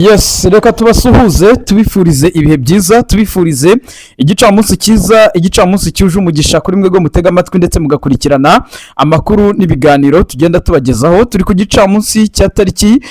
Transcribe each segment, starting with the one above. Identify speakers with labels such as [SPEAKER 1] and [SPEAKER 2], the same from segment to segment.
[SPEAKER 1] Yes, reka tubasuhuze, tubifurize ibihe byiza, tubifurize igicamunsi cyiza, igicamunsi cyuje umugisha kuri mwebwe mutega amatwi ndetse mugakurikirana amakuru n'ibiganiro tugenda tubagezaho. Turi ku gicamunsi cya tariki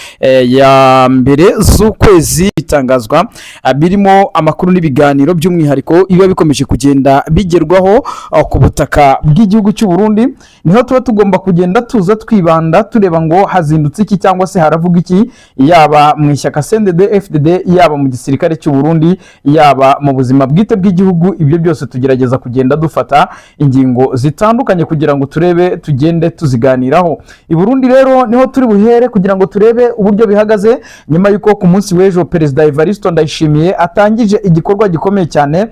[SPEAKER 1] ya 1 z'ukwezi bitangazwa, birimo amakuru n'ibiganiro by'umwihariko biba bikomeje kugenda bigerwaho ku butaka bw'igihugu cy'u Burundi. Niho tuba tugomba kugenda tuza twibanda, tureba ngo hazindutse iki cyangwa se haravuga iki, yaba mu ishyaka CNDD FDD, yaba mu gisirikare cy'u Burundi, yaba mu buzima bwite bw'igihugu. Ibyo byose tugerageza kugenda dufata ingingo zitandukanye kugira ngo turebe, tugende tuziganiraho. I Burundi rero niho turi buhere kugira ngo turebe uburyo bihagaze, nyuma y'uko ku munsi w'ejo Perezida Evariste Ndayishimiye atangije igikorwa gikomeye cyane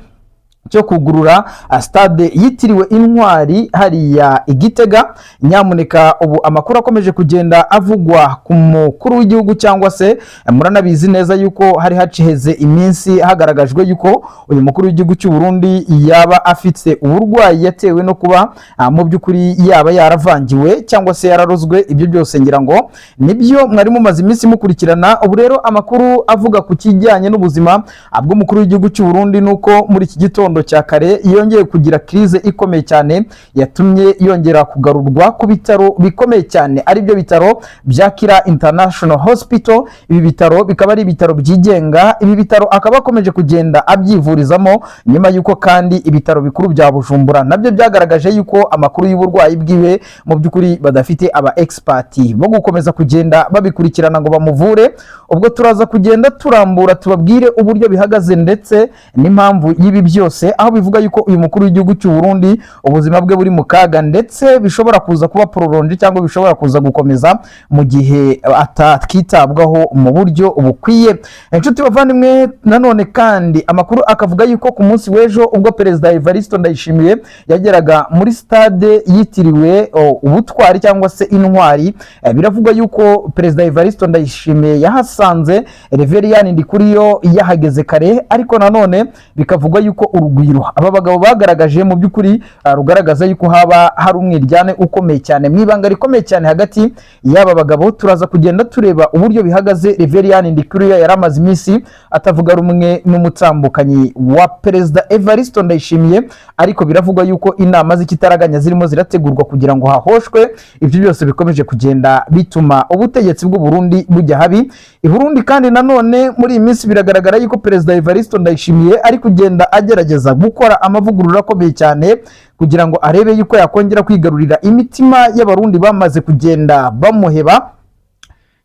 [SPEAKER 1] cyo kugurura stade yitiriwe Intwari hariya i Gitega. Nyamuneka, ubu amakuru akomeje kugenda avugwa ku mukuru w'igihugu, cyangwa se muranabizi neza yuko hari haciheze iminsi hagaragajwe yuko uyu mukuru w'igihugu cy'u Burundi yaba afite uburwayi yatewe no kuba mu by'ukuri yaba yaravangiwe cyangwa se yararozwe. Ibyo byose ngira ngo nibyo mwari mumaze iminsi mukurikirana. Ubu rero amakuru avuga ku kijyanye n'ubuzima bw'umukuru w'igihugu cy'u Burundi nuko muri iki gitondo cya kare yongeye kugira crise ikomeye cyane yatumye yongera kugarurwa ku bitaro bikomeye cyane, aribyo bitaro bya Kira International Hospital. Ibi bitaro bikaba ari ibitaro byigenga. Ibi bitaro akaba akomeje kugenda abyivurizamo, nyuma y'uko kandi ibitaro bikuru bya Bujumbura nabyo byagaragaje yuko amakuru y'uburwayi bwiwe mu by'ukuri badafite aba expert bo gukomeza kugenda babikurikirana ngo bamuvure. Ubwo turaza kugenda turambura, tubabwire uburyo bihagaze ndetse n'impamvu y'ibi byose, aho bivuga yuko uyu mukuru w'igihugu cy'u Burundi ubuzima bwe buri mu kaga, ndetse bishobora kuza kuba prolongé cyangwa bishobora kuza gukomeza mu gihe atakitabwaho mu buryo bukwiye. Inshuti bavandimwe, nanone kandi amakuru akavuga yuko ku munsi w'ejo ubwo Perezida Evariste Ndayishimiye yageraga muri stade yitiriwe Ubutwari cyangwa se Intwari, biravugwa yuko Perezida Evariste Ndayishimiye yahasanze Reveriyani Ndikuriyo yahageze kare. Ariko nanone bikavugwa yuko urugwiro aba bagabo bagaragaje mu by'ukuri rugaragaza yuko haba hari umwiryane ukomeye cyane mu ibanga rikomeye cyane hagati y'aba bagabo. Turaza kugenda tureba uburyo bihagaze. Reveriyani Ndikuriyo yari amaze iminsi atavuga rumwe n'umutambukanyi wa Perezida Evariste Ndayishimiye, ariko biravugwa yuko inama z'ikitaraganya zirimo zirategurwa kugira ngo hahoshwe ibyo byose bikomeje kugenda bituma ubutegetsi bw'u Burundi bujya habi. I Burundi kandi nanone muri iyi minsi biragaragara yuko Perezida Evariste Ndayishimiye ari kugenda agerageza gukora amavugurura akomeye cyane kugira ngo arebe yuko yakongera kwigarurira imitima y'Abarundi bamaze kugenda bamuheba,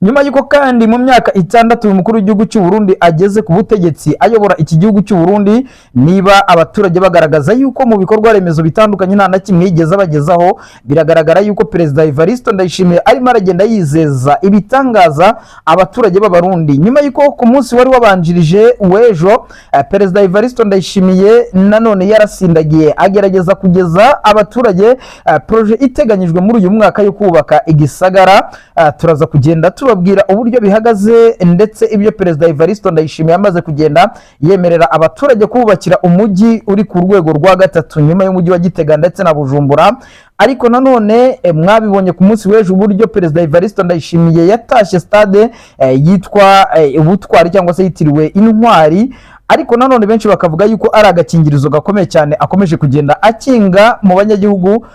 [SPEAKER 1] nyuma y'uko kandi mu myaka 6 uyu mukuru w'igihugu cy'u Burundi ageze ku butegetsi ayobora iki gihugu cy'u Burundi. Niba abaturage bagaragaza yuko mu bikorwa remezo bitandukanye nta na kimwe yigeze abagezaho, biragaragara yuko Perezida Evariste Ndayishimiye arimo aragenda yizeza ibitangaza abaturage b'Abarundi, nyuma y'uko ku munsi wari wabanjirije w'ejo Perezida Evariste Ndayishimiye nanone yarasindagiye agerageza kugeza abaturage projet iteganyijwe muri uyu mwaka yo kubaka igisagara. Turaza kugenda tubabwira uburyo bihagaze, ndetse ibyo Perezida Evariste Ndayishimiye amaze kugenda yemerera abaturage kubakira umujyi uri ku rwego rwa gatatu nyuma y'umujyi wa Gitega ndetse na Bujumbura. Ariko nanone mwabibonye ku munsi w'ejo uburyo Perezida Evariste Ndayishimiye yatashye stade yitwa Ubutwari cyangwa se yitiriwe Intwari. Ariko nanone benshi bakavuga yuko ari agakingirizo gakomeye cyane akomeje kugenda akinga mu banyagihugu,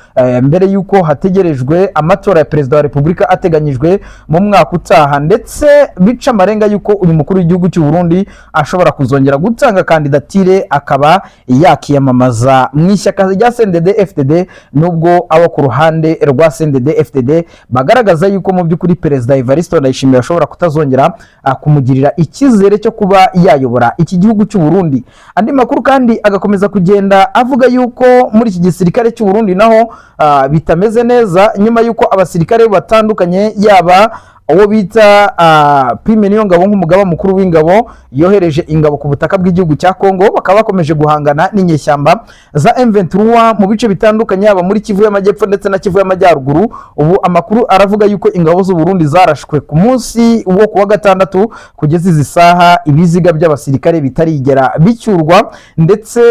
[SPEAKER 1] mbere yuko hategerejwe amatora ya Perezida wa Repubulika ateganyijwe mu mwaka utaha, ndetse bica amarenga yuko uyu mukuru w'igihugu cy'u Burundi ashobora kuzongera gutanga kandidatire akaba yakiyamamaza mu ishyaka rya CNDD FDD, nubwo abo ku ruhande rwa CNDD FDD bagaragaza yuko mu by'ukuri Perezida Evariste Ndayishimiye ashobora kutazongera kumugirira icyizere cyo kuba yayobora iki gihugu cy'u Burundi. Andi makuru kandi agakomeza kugenda avuga yuko muri iki gisirikare cy'u Burundi naho bitameze neza, nyuma yuko abasirikare batandukanye, yaba uwo bita Prime Niyongabo nk'umugaba mukuru w'ingabo yohereje ingabo ku butaka bw'igihugu cya Congo, bakaba bakomeje guhangana n'inyeshyamba za M23 mu bice bitandukanye, yaba muri Kivu y'Amajyepfo ndetse na Kivu y'Amajyaruguru. Ubu amakuru aravuga yuko ingabo z'u Burundi zarashwe ku munsi wo kuwa gatandatu, kugeza izi saha ibiziga by'abasirikare bitarigera bicyurwa, ndetse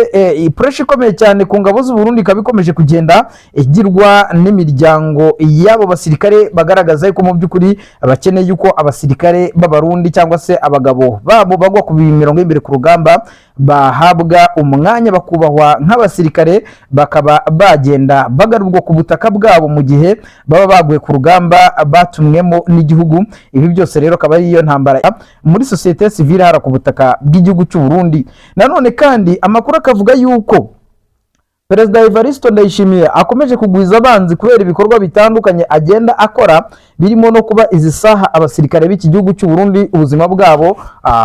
[SPEAKER 1] pressure ikomeye cyane ku ngabo z'u Burundi ikaba ikomeje kugenda igirwa n'imiryango y'abo basirikare, bagaragaza yuko mu by'ukuri Bakeneye yuko abasirikare b'Abarundi cyangwa se abagabo babo bagwa ku mirongo y'imbere ku rugamba bahabwa umwanya, bakubahwa nk'abasirikare, bakaba bagenda bagarurwa ku butaka bwabo mu gihe baba baguye ku rugamba batumwemo n'igihugu. Ibi byose rero akaba ari iyo ntambara muri sosiyete sivile hara ku butaka bw'igihugu cy'u Burundi. Nanone kandi amakuru akavuga yuko Perezida Evariste Ndayishimiye akomeje kugwiza abanzi kubera ibikorwa bitandukanye agenda akora, birimo no kuba izi saha abasirikare b'iki gihugu cy'u Burundi ubuzima bwabo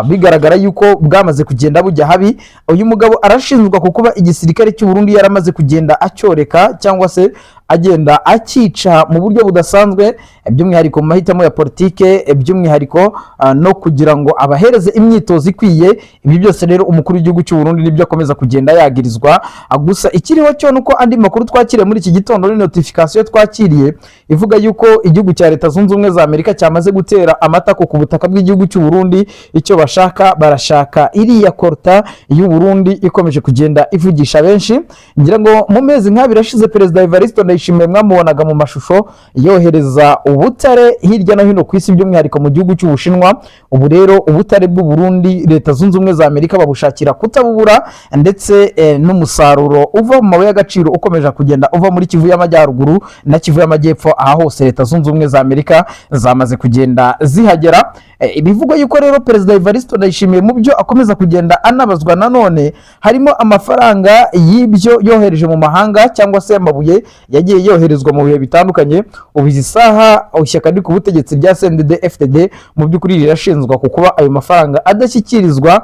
[SPEAKER 1] bigaragara yuko bwamaze kugenda bujya habi. Uyu mugabo arashinjwa ku kuba igisirikare cy'u Burundi yaramaze kugenda acyoreka cyangwa se agenda akica mu buryo budasanzwe, by'umwihariko mu mahitamo ya politike, by'umwihariko no kugira ngo abahereze imyitozo ikwiye. Ibi byose rero umukuru w'igihugu cy'u Burundi nibyo akomeza kugenda yagirizwa. Gusa ikiriho cyo nuko andi makuru twakiriye muri iki gitondo ni notification twakiriye ivuga yuko igihugu cya Leta Zunze Ubumwe za Amerika cyamaze gutera amatako ku butaka bw'igihugu cy'u Burundi. Icyo bashaka, barashaka iriya coltan y'u Burundi ikomeje kugenda ivugisha benshi. Ngira ngo mu mezi nk'abiri ashize, Perezida Evariste Ndayishimiye mwamubonaga mu mashusho yohereza ubutare hirya no hino ku isi, by'umwihariko mu gihugu cy'Ubushinwa. Ubu rero ubutare bw'u Burundi Leta Zunze Ubumwe za Amerika babushakira kutabubura, ndetse n'umusaruro uva mu mabuye y'agaciro ukomeje kugenda uva muri Kivu y'Amajyaruguru na Kivu y'Amajyepfo. Aha hose Leta Zunze Ubumwe za Amerika zamaze kugenda zihagera. Ibivugwa yuko rero Perezida Evariste Ndayishimiye mu byo akomeza kugenda anabazwa nanone harimo amafaranga y'ibyo yohereje mu mahanga cyangwa se amabuye yagiye yoherezwa mu bihe bitandukanye. Ubu izi saha ishyaka riri ku butegetsi rya CNDD FDD mu by'ukuri rirashinjwa ku kuba ayo mafaranga adashyikirizwa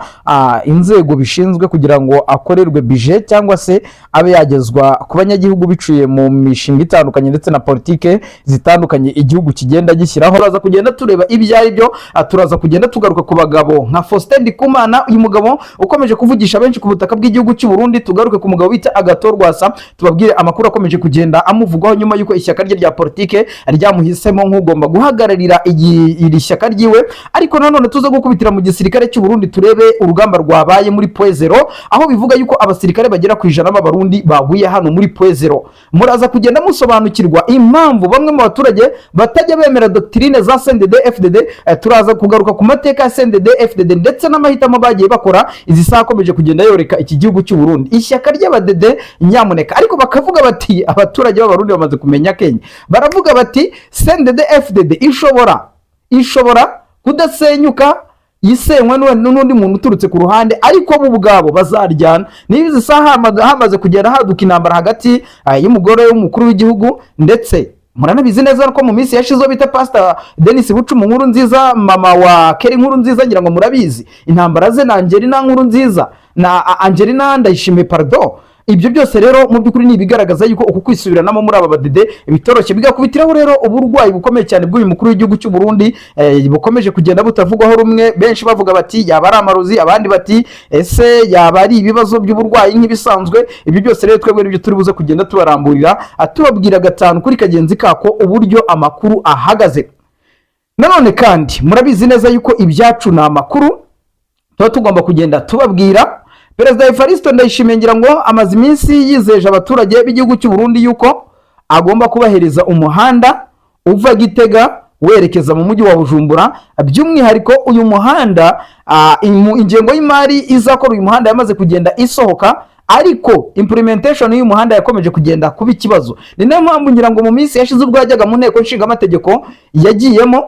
[SPEAKER 1] inzego bishinzwe kugira ngo akorerwe budget cyangwa se abe yagezwa ku banyagihugu biciye mu mishinga itandukanye ndetse na politike zitandukanye igihugu kigenda gishyiraho. Turaza kugenda tureba ibyo ari byo. Turaza kugenda tugaruka ku bagabo nka Faustin Ndikumana, uyu mugabo ukomeje kuvugisha benshi ku butaka bw'igihugu cy'u Burundi. Tugaruke ku mugabo bita Agathon Rwasa, tubabwire amakuru akomeje kugenda amuvugwaho nyuma y'uko ishyaka rye rya politike ryamuhisemo nk'ugomba guhagararira iri shyaka ryiwe. Ariko nanone tuze gukubitira mu gisirikare cy'u Burundi, turebe urugamba rwabaye muri Point Zéro, aho bivuga yuko abasirikare bagera ku 100 b'Abarundi baguye hano muri Point Zéro. Muraza kugenda musobanukirwa impamvu bamwe mu baturage batajya bemera doctrine za CNDD FDD. Turaza kugaruka ku mateka ya CNDD FDD ndetse n'amahitamo bagiye bakora izi saha akomeje kugenda yoreka iki gihugu cy'u Burundi, ishyaka ry'abadede nyamuneka. Ariko bakavuga bati abaturage b'Abarundi bamaze kumenya Kenya, baravuga bati CNDD FDD ishobora kudasenyuka, yisenywa n'undi muntu uturutse ku ruhande, ariko bo ubwabo bazaryana. Niba izi saha hamaze kugenda haduka intambara hagati y'umugore w'umukuru w'igihugu, ndetse muranabizi neza ko mu minsi yashize uwo bita Pastor Denis Bucumi Nkuru Nziza, mama wa Keri Nkuru Nziza, ngira ngo murabizi intambara ze na Angelina Nkuru Nziza na Angelina Ndayishimiye, pardon. Ibyo byose rero mu by'ukuri ni ibigaragaza yuko uku kwisubiranamo muri aba badede bitoroshye. Bigakubitiraho rero uburwayi bukomeye cyane bw'uyu mukuru w'igihugu cy'u Burundi, bukomeje kugenda butavugwaho rumwe. Benshi bavuga bati yaba ari amarozi, abandi bati ese yaba ari ibibazo by'uburwayi nk'ibisanzwe. Ibyo byose rero twebwe nibyo turi buze kugenda tubaramburira, tubabwira gatanu kuri kagenzi kako uburyo amakuru ahagaze. Nanone kandi murabizi neza yuko ibyacu ni amakuru tuba tugomba kugenda tubabwira. Perezida Evariste Ndayishimiye ngira ngo amaze iminsi yizeje abaturage b'igihugu cy'u Burundi yuko agomba kubahereza umuhanda uva Gitega werekeza mu mujyi wa Bujumbura. By'umwihariko uyu muhanda, ingengo y'imari izakora uyu muhanda yamaze kugenda isohoka, ariko implementation y'uyu muhanda yakomeje kugenda kuba ikibazo. Ni nayo mpamvu ngira ngo mu minsi yashize ubwo yajyaga mu nteko nshingamategeko yagiyemo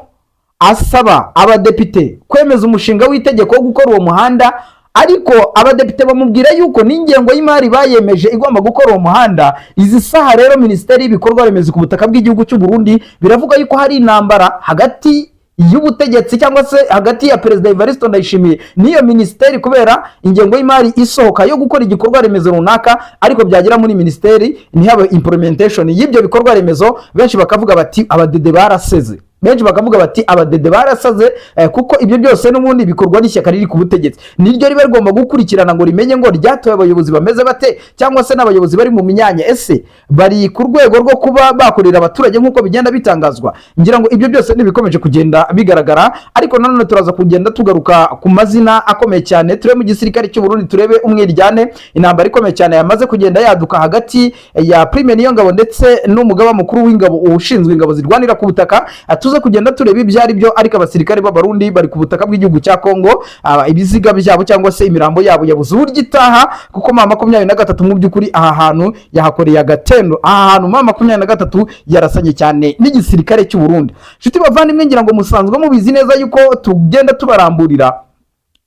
[SPEAKER 1] asaba abadepite kwemeza umushinga w'itegeko wo gukora uwo muhanda, ariko abadepite bamubwira yuko n'ingengo y'imari bayemeje igomba gukora uwo muhanda. Izi saha rero Minisiteri y'ibikorwa remezo ku butaka bw'igihugu cy'u Burundi biravuga yuko hari intambara hagati y'ubutegetsi cyangwa se hagati ya Perezida Evariste Ndayishimiye n'iyo minisiteri, kubera ingengo y'imari isohoka yo gukora igikorwa remezo runaka, ariko byagera muri minisiteri ntihabe implementation y'ibyo bikorwa remezo. Benshi bakavuga bati abadede baraseze, benshi bakavuga bati abadede barasaze, kuko ibyo byose n'ubundi bikorwa n'ishyaka riri ku butegetsi, niryo riba rigomba gukurikirana ngo rimenye ngo ryatoye abayobozi bameze bate, cyangwa se n'abayobozi bari mu myanya ese bari ku rwego rwo kuba bakorera abaturage nk'uko bigenda bitangazwa. Ngira ngo ibyo byose ntibikomeje kugenda bigaragara. Ariko nanone turaza kugenda tugaruka ku mazina akomeye cyane, turebe mu gisirikare cy'u Burundi, turebe umwiryane, intambara ikomeye cyane yamaze kugenda yaduka hagati ya Prime Niyongabo ndetse n'umugaba mukuru w'ingabo ushinzwe ingabo zirwanira ku butaka. Tuze kugenda tureba ibyo ari byo. Ariko abasirikare b'Abarundi bari ku butaka bw'igihugu cya Kongo, ibiziga byabo cyangwa se imirambo yabo yabuze uburyo itaha, kuko M23 mu by'ukuri aha hantu yahakoreye agatendo. Aha hantu M23 yarasanye cyane n'igisirikare cy'u Burundi. Nshuti bavandimwe, ngira ngo musanzwe mubizi neza yuko tugenda tubaramburira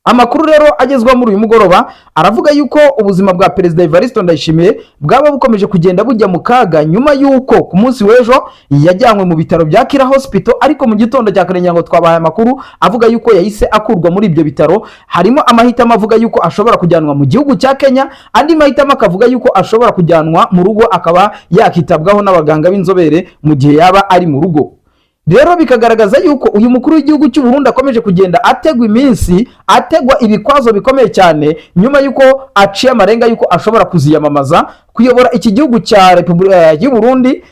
[SPEAKER 1] amakuru. Rero agezweho muri uyu mugoroba aravuga yuko ubuzima bwa Perezida Evariste Ndayishimiye bwaba bukomeje kugenda bujya mu kaga, nyuma y'uko ku munsi w'ejo yajyanywe mu bitaro bya Kira Hospital, ariko mu gitondo cya kare ngo twabahaye amakuru avuga yuko yahise akurwa muri ibyo bitaro. Harimo amahitamo avuga yuko ashobora kujyanwa mu gihugu cya Kenya, andi mahitamo akavuga yuko ashobora kujyanwa mu rugo, akaba yakitabwaho n'abaganga b'inzobere mu gihe yaba ari mu rugo. Rero bikagaragaza yuko uyu mukuru w'igihugu cy'u Burundi akomeje kugenda ategwa iminsi, ategwa ibikwazo bikomeye cyane, nyuma y'uko aciye amarenga y'uko ashobora kuziyamamaza kuyobora iki gihugu cya Repubulika y'u Burundi,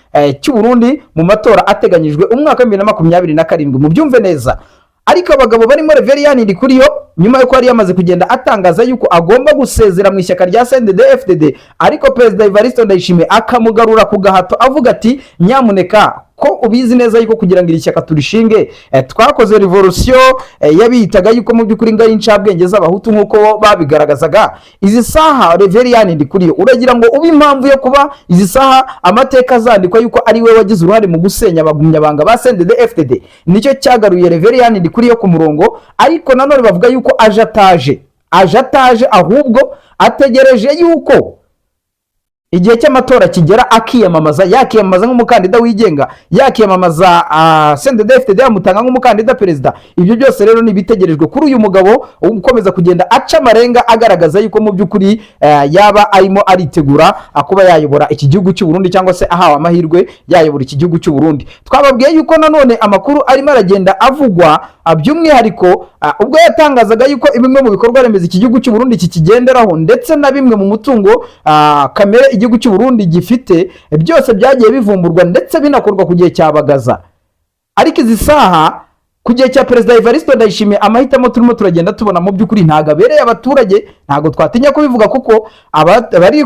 [SPEAKER 1] cy'u Burundi mu matora ateganyijwe umwaka wa 2027. Mubyumve neza. Ariko abagabo barimo Reverien Ndikuriyo, nyuma y'uko yari yamaze kugenda atangaza yuko agomba gusezera mu ishyaka rya CNDD FDD, ariko Perezida Evariste Ndayishimiye akamugarura ku gahato, avuga ati: "Nyamuneka, ko ubizi neza yuko kugira ngo iri shyaka turishinge, twakoze revolution, yabitaga yuko mu by'ukuri ngo ari incabwenge z'Abahutu nk'uko babigaragazaga. Izi saha, Reverien Ndikuriyo, uragira ngo ube impamvu yo kuba izi saha amateka azandikwa yuko ari we wagize uruhare mu gusenya abagumyabanga ba CNDD FDD?" Nicyo cyagaruye Reverien Ndikuriyo ku murongo. Ariko nanone bavuga yuko aje ataje, aje ataje, ahubwo ategereje yuko igihe cy'amatora kigera akiyamamaza. Yakiyamamaza nk'umukandida wigenga, yakiyamamaza CNDD FDD yamutanga nk'umukandida perezida. Ibyo byose rero ni ibitegerejwe kuri uyu mugabo ukomeza kugenda aca amarenga, agaragaza yuko mu by'ukuri yaba arimo aritegura kuba yayobora iki gihugu cy'u Burundi, cyangwa se ahawe amahirwe yayobora iki gihugu cy'u Burundi. Twababwiye yuko nanone amakuru arimo aragenda avugwa, by'umwihariko ubwo yatangazaga yuko bimwe mu bikorwa remezo iki gihugu cy'u Burundi kikigenderaho, ndetse na bimwe mu mutungo kamere igihugu cy'u Burundi gifite, byose byagiye bivumburwa ndetse binakorwa ku gihe cya Bagaza. Ariko izi saha, ku gihe cya Perezida Evariste Ndayishimiye, amahitamo turimo turagenda tubona mu by'ukuri ntabwo abereye abaturage. Ntabwo twatinya kubivuga, kuko bari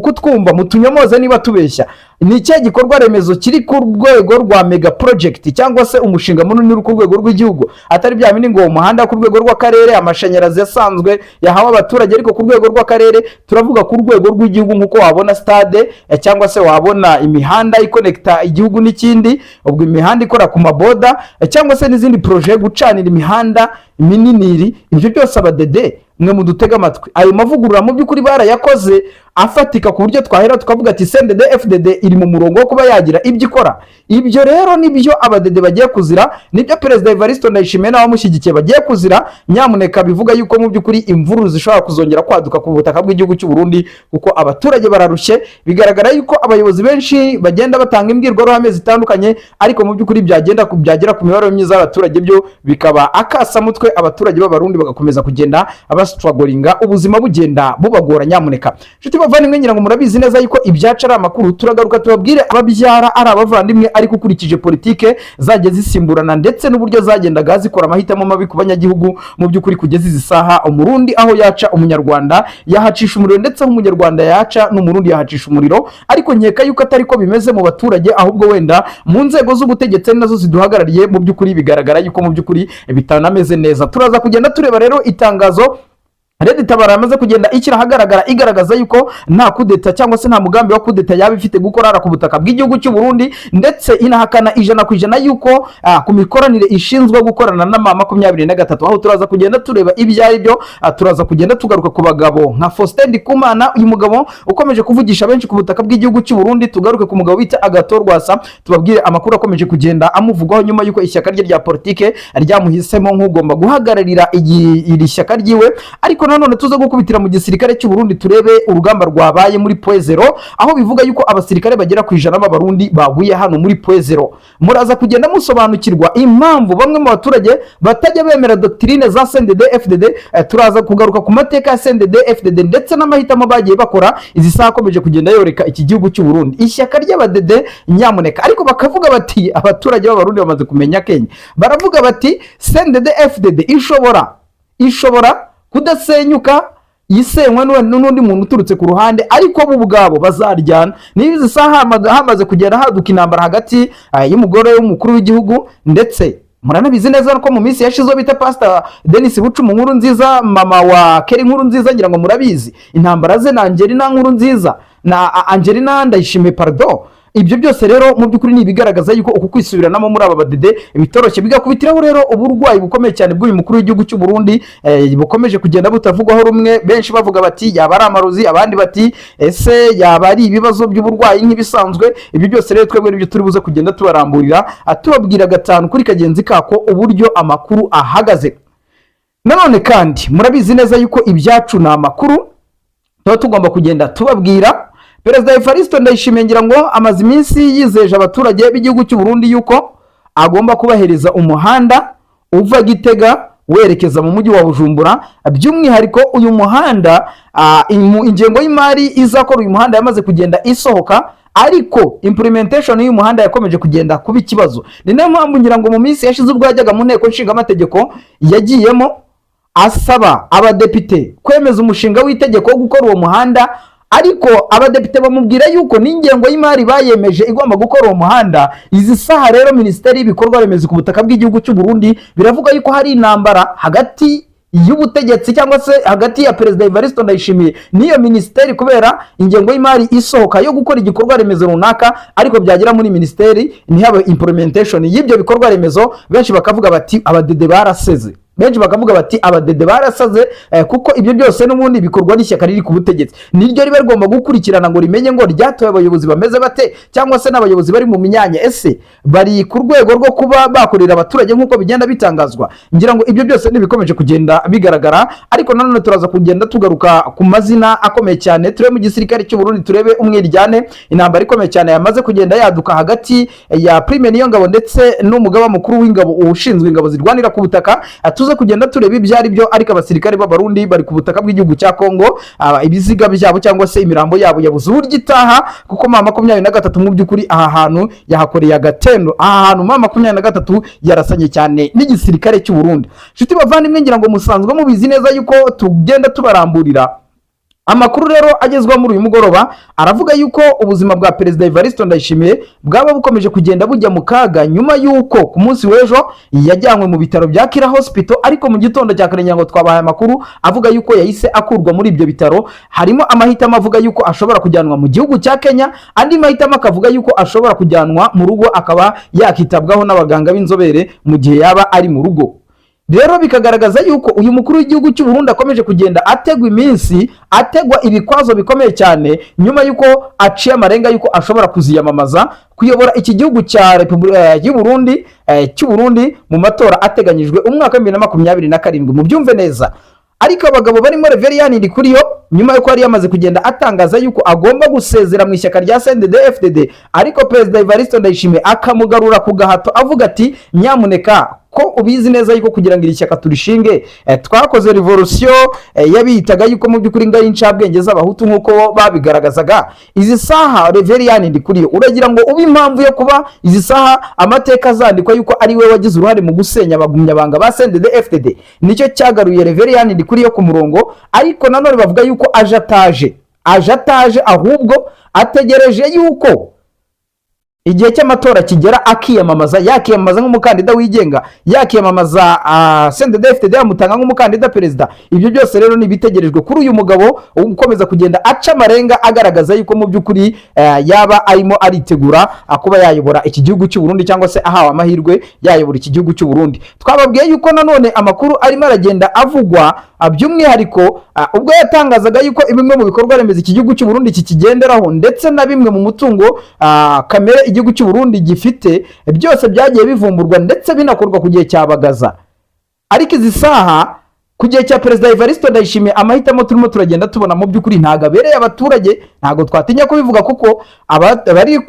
[SPEAKER 1] kutwumva. Mutunyomoze niba tubeshya. Ni ikihe gikorwa remezo kiri ku rwego rwa mega project, cyangwa se umushinga munini uri ku rwego rw'igihugu, atari bya bindi ngo umuhanda ku rwego rw'akarere, amashanyarazi asanzwe yahawe abaturage ariko ku rwego rw'akarere? Turavuga ku rwego rw'igihugu, nk'uko wabona stade, cyangwa se wabona imihanda ikonekita igihugu n'ikindi, ubwo imihanda ikora ku maboda, cyangwa se n'izindi projet, gucanira imihanda minini. Ibyo byose, abadede mwe mudutega amatwi, ayo mavugurura mu by'ukuri barayakoze afatika, ku buryo twahera tukavuga ati CNDD FDD iri mu murongo wo kuba yagira ibyo ikora? Ibyo rero nibyo abadede bagiye kuzira, nibyo Perezida Evariste Ndayishimiye n'abamushyigikiye bagiye kuzira. Nyamuneka, bivuga yuko mu by'ukuri imvururu zishobora kuzongera kwaduka ku butaka bw'igihugu cy'u Burundi, kuko abaturage bararushye. Bigaragara yuko abayobozi benshi bagenda batanga imbwirwaruhame zitandukanye, ariko mu by'ukuri byagera ku mibereho myiza y'abaturage byo bikaba akasamutwe. Abaturage b'Abarundi bagakomeza kugenda bastrugglinga, ubuzima bugenda bubagora. Nyamuneka, nshuti bavandimwe, ngira ngo murabizi neza yuko ibyacu ari amakuru. Turagaruka tubabwire ababyara ari abavandimwe, ariko ukurikije politike zagiye zisimburana ndetse n'uburyo zagendaga zikora amahitamo mabi ku banyagihugu, mu by'ukuri kugeza izi saha Umurundi aho yaca Umunyarwanda yahacisha umuriro, ndetse aho Umunyarwanda yaca n'Umurundi yahacisha umuriro. Ariko nkeka yuko atari ko bimeze mu baturage, ahubwo wenda mu nzego z'ubutegetsi ari nazo ziduhagarariye, mu by'ukuri bigaragara yuko mu by'ukuri bitanameze neza. Turaza kugenda tureba rero itangazo Red Tabara yamaze kugenda ishyira ahagaragara, igaragaza yuko nta kudeta cyangwa se nta mugambi wa kudeta yaba ifite gukora ku butaka bw'igihugu cy'u Burundi, ndetse inahakana 100% yuko ku mikoranire ishinzwe gukorana na M23. Aho turaza kugenda tureba ibyo ari byo. Turaza kugenda tugaruka ku bagabo nka Faustin Ndikumana, uyu mugabo ukomeje kuvugisha benshi ku butaka bw'igihugu cy'u Burundi. Tugaruke ku mugabo bita Agathon Rwasa, tubabwire amakuru akomeje kugenda amuvugwaho nyuma y'uko ishyaka rye rya politike ryamuhisemo nk'ugomba guhagararira iri shyaka ryiwe. Ariko nanone tuze gukubitira mu gisirikare cy'u Burundi, turebe urugamba rwabaye muri Point Zéro, aho bivuga yuko abasirikare bagera ku 100 b'Abarundi baguye hano muri Point Zéro. Muraza kugenda musobanukirwa impamvu bamwe mu baturage batajya bemera doctrine za CNDD FDD. Turaza kugaruka ku mateka ya CNDD FDD ndetse n'amahitamo bagiye bakora izi saha akomeje kugenda yoreka iki gihugu cy'u Burundi, ishyaka ry'abadede. Nyamuneka, ariko bakavuga bati abaturage b'Abarundi bamaze kumenya Kenya, baravuga bati CNDD FDD ishobora kudasenyuka. Isenywa n'undi muntu uturutse ku ruhande, ariko bo ubwabo bazaryana. Niba izi saha hamaze kugenda haduka intambara hagati y'umugore w'umukuru w'igihugu, ndetse muranabizi neza ko mu minsi yashize uwo bita Pastor Denis Bucumu Nkuru Nziza, mama wa Keri Nkuru Nziza, ngira ngo murabizi intambara ze na Angelina Nkuru Nziza na Angelina Ndayishimiye, pardon. Ibyo byose rero mu by'ukuri ni ibigaragaza yuko uku kwisubiranamo muri aba badede bitoroshye, bigakubitiraho rero uburwayi bukomeye cyane bw'uyu mukuru w'igihugu cy'u Burundi, bukomeje kugenda butavugwaho rumwe. Benshi bavuga bati yaba ari amarozi, abandi bati ese yaba ari ibibazo by'uburwayi nk'ibisanzwe. Ibyo byose rero twebwe nibyo turi buze kugenda tubaramburira, tubabwira gatanu kuri kagenzi kako uburyo amakuru ahagaze. Nanone kandi murabizi neza yuko ibyacu ni amakuru tuba tugomba kugenda tubabwira. Perezida Evariste Ndayishimiye, ngira ngo amaze iminsi yizeje abaturage b'igihugu cy'u Burundi yuko agomba kubahereza umuhanda uva Gitega werekeza mu mujyi wa Bujumbura. By'umwihariko uyu muhanda, ingengo y'imari izakora uyu muhanda yamaze kugenda isohoka, ariko implementation y'uyu muhanda yakomeje kugenda kuba ikibazo. Ni nayo mpamvu ngira ngo mu minsi yashize ubwo yajyaga mu nteko nshingamategeko yagiyemo asaba abadepite kwemeza umushinga w'itegeko wo gukora uwo muhanda, ariko abadepite bamubwira yuko n'ingengo y'imari bayemeje igomba gukora uwo muhanda. Izi saha rero Minisiteri y'ibikorwa remezo ku butaka bw'igihugu cy'u Burundi biravuga yuko hari intambara hagati y'ubutegetsi cyangwa se hagati ya Perezida Evariste Ndayishimiye n'iyo minisiteri, kubera ingengo y'imari isohoka yo gukora igikorwa remezo runaka, ariko byagera muri minisiteri ntihabe implementation y'ibyo bikorwa remezo. Benshi bakavuga bati abadede baraseze, benshi bakavuga bati abadede barasaze, kuko ibyo byose n'ubundi bikorwa n'ishyaka riri ku butegetsi, niryo riba rigomba gukurikirana ngo rimenye ngo ryatoye abayobozi bameze bate, cyangwa se n'abayobozi bari mu myanya ese bari ku rwego rwo kuba bakorera abaturage nk'uko bigenda bitangazwa. Ngira ngo ibyo byose ntibikomeje kugenda bigaragara, ariko nanone turaza kugenda tugaruka ku mazina akomeye cyane, turebe mu gisirikare cy'u Burundi, turebe umwiryane, intambara ikomeye cyane yamaze kugenda yaduka hagati ya Prime Niyongabo ndetse n'umugaba mukuru w'ingabo ushinzwe ingabo zirwanira ku butaka. Tuze kugenda tureba ibyo ari byo. Ariko abasirikare b'Abarundi bari ku butaka bw'igihugu cya Kongo, ibiziga byabo cyangwa se imirambo yabo yabuze uburyo itaha, kuko M23 mu by'ukuri aha hantu yahakoreye agatendo. Aha hantu M23 yarasanye cyane n'igisirikare cy'u Burundi. Nshuti bavandimwe, ngira ngo musanzwe mubizi neza yuko tugenda tubaramburira amakuru. Rero agezweho muri uyu mugoroba aravuga yuko ubuzima bwa Perezida Evariste Ndayishimiye bwaba bukomeje kugenda bujya mu kaga, nyuma y'uko ku munsi w'ejo yajyanywe mu bitaro bya Kira Hospital, ariko mu gitondo cya kare ngo twabahaye amakuru avuga yuko yahise akurwa muri ibyo bitaro. Harimo amahitamo avuga yuko ashobora kujyanwa mu gihugu cya Kenya, andi mahitamo akavuga yuko ashobora kujyanwa mu rugo akaba yakitabwaho n'abaganga b'inzobere mu gihe yaba ari mu rugo. Rero bikagaragaza yuko uyu mukuru w'igihugu cy'u Burundi akomeje kugenda ategwa iminsi, ategwa ibikwazo bikomeye cyane, nyuma y'uko aciye amarenga y'uko ashobora kuziyamamaza kuyobora iki gihugu cya Repubulika y'u Burundi, cy'u Burundi mu matora ateganyijwe umwaka wa 2027. Mubyumve neza. Ariko abagabo barimo Reverien Ndikuriyo, nyuma y'uko yari yamaze kugenda atangaza yuko agomba gusezera mu ishyaka rya CNDD FDD, ariko Perezida Evariste Ndayishimiye akamugarura ku gahato, avuga ati nyamuneka, ko ubizi neza yuko kugira ngo iri shyaka turishinge, twakoze revolution, yabitaga yuko mu by'ukuri ngo ari incabwenge z'Abahutu nk'uko babigaragazaga. Izi saha Reverien Ndikuriyo uragira ngo ube impamvu yo kuba izi saha amateka azandikwa yuko ari we wagize uruhare mu gusenya abagumyabanga ba CNDD FDD? Nicyo cyagaruye Reverien Ndikuriyo ku murongo. Ariko nanone bavuga yuko aje ataje, aje ataje, ahubwo ategereje yuko igihe cy'amatora kigera akiyamamaza, yakiyamamaza nk'umukandida wigenga, yakiyamamaza CNDD FDD yamutanga nk'umukandida perezida. Ibyo byose rero ni ibitegerejwe kuri uyu mugabo ukomeza kugenda aca amarenga, agaragaza yuko mu by'ukuri yaba arimo aritegura kuba yayobora iki gihugu cy'u Burundi, cyangwa se ahawe amahirwe yayobora iki gihugu cy'u Burundi. Twababwiye yuko nanone amakuru arimo aragenda avugwa, by'umwihariko ubwo yatangazaga yuko bimwe mu bikorwa remezo iki gihugu cy'u Burundi kikigenderaho, ndetse na bimwe mu mutungo kamere igihugu cy'u Burundi gifite, byose byagiye bivumburwa ndetse binakorwa ku gihe cya Bagaza, ariko izi saha ku gihe cya Perezida Evariste Ndayishimiye amahitamo turimo turagenda tubona mu by'ukuri ntabwo abereye abaturage. Ntabwo twatinya kubivuga kuko abari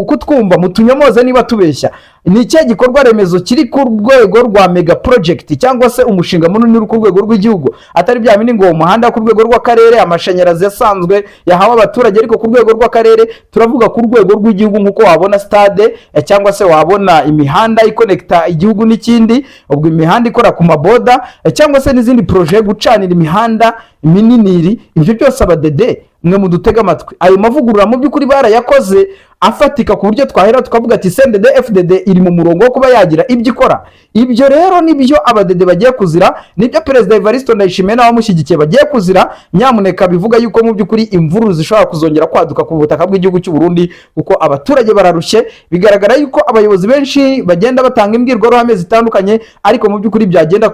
[SPEAKER 1] kutwumva mutunyomoze niba tubeshya. Ni ikihe gikorwa remezo kiri ku rwego rwa mega project cyangwa se umushinga munini uri ku rwego rw'igihugu, atari bya bindi ngo umuhanda ku rwego rw'akarere, amashanyarazi asanzwe yahawe abaturage ariko ku rwego rw'akarere? Turavuga ku rwego rw'igihugu, nk'uko wabona stade cyangwa se wabona imihanda ikonekita igihugu n'ikindi, ubwo imihanda ikora ku maboda, cyangwa se n'izindi projet, gucanira imihanda minini. Ibyo byose, abadede mwe mudutega amatwi, ayo mavugurura mu by'ukuri barayakoze afatika ku buryo twahera tukavuga ati CNDD FDD iri mu murongo wo kuba yagira ibyo ikora? Ibyo rero nibyo abadede bagiye kuzira, nibyo Perezida Evariste Ndayishimiye n'abamushyigikiye bagiye kuzira. Nyamuneka, bivuga yuko mu by'ukuri imvururu zishobora kuzongera kwaduka ku butaka bw'igihugu cy'u Burundi, kuko abaturage bararushye. Bigaragara yuko abayobozi benshi bagenda batanga imbwirwaruhame zitandukanye, ariko mu by'ukuri byagera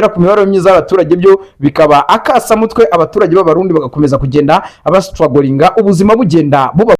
[SPEAKER 1] ku mibereho myiza y'abaturage byo bikaba akasamutwe, abaturage b'Abarundi bagakomeza kugenda bastrugglinga, ubuzima bugenda buba